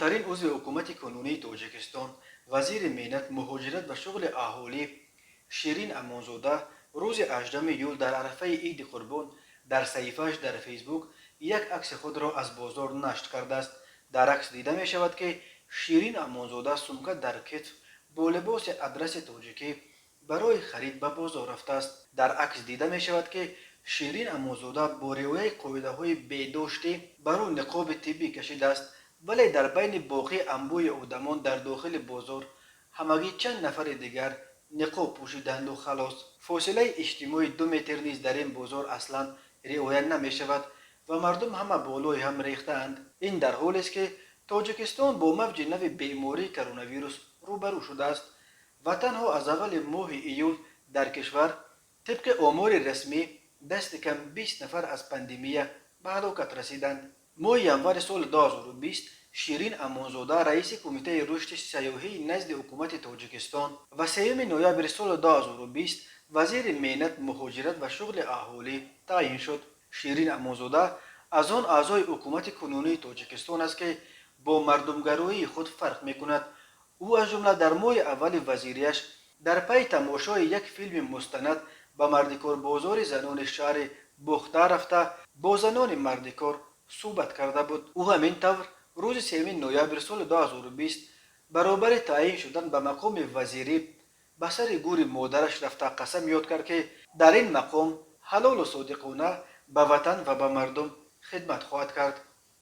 Ҷавонтарин узви ҳукумати кунунии Тоҷикистон, вазири меҳнат, муҳоҷират ва шуғли аҳолӣ Ширин Амонзода рӯзи 18 июл дар арафаи Иди Қурбон дар саҳифааш дар Фейсбук як акси худро аз бозор нашр кардааст. Дар акс дида мешавад, ки Ширин Амонзода сумка дар китф, бо либоси адраси тоҷикӣ барои харид ба бозор рафтааст. Дар акс дида мешавад, ки Ширин Амонзода бо риояи қоидаҳои беҳдоштӣ бар ӯ ниқоби тиббӣ кашидааст, вале дар байни боқии анбӯҳи одамон дар дохили бозор ҳамагӣ чанд нафари дигар ниқоб пӯшиданду халос. Фосилаи иҷтимоии 2 метр низ дар ин бозор аслан риоя намешавад ва мардум ҳама болои ҳам рехтаанд. Ин дар ҳолест, ки Тоҷикистон бо мавҷи нави бемории коронавирус рӯбарӯ шудааст ва танҳо аз аввали моҳи июл дар кишвар, тибқи омори расмӣ, дасти кам 20 нафар аз пандемия ба ҳалокат расиданд. Моҳи январи соли 2020 Ширин Амонзода раиси Кумитаи рушди сайёҳии назди ҳукумати Тоҷикистон ва 3 ноябри соли 2020 вазири меҳнат, муҳоҷират ва шуғли аҳолӣ таъйин шуд. Ширин Амонзода аз он аъзои ҳукумати кунунии Тоҷикистон аст, ки бо мардумгароии худ фарқ мекунад. Ӯ аз ҷумла дар моҳи аввали вазирияш дар пайи тамошои як филми мустанад ба мардикорбозори занони шаҳри Бохтар рафта, бо занони мардикор суҳбат карда буд. Ӯ ҳамин тавр рӯзи 3 ноябри соли 2020 баробари таъйин шудан ба мақоми вазирӣ ба сари гӯри модараш рафта, қасам ёд кард, ки дар ин мақом ҳалолу содиқона ба ватан ва ба мардум хидмат хоҳад кард.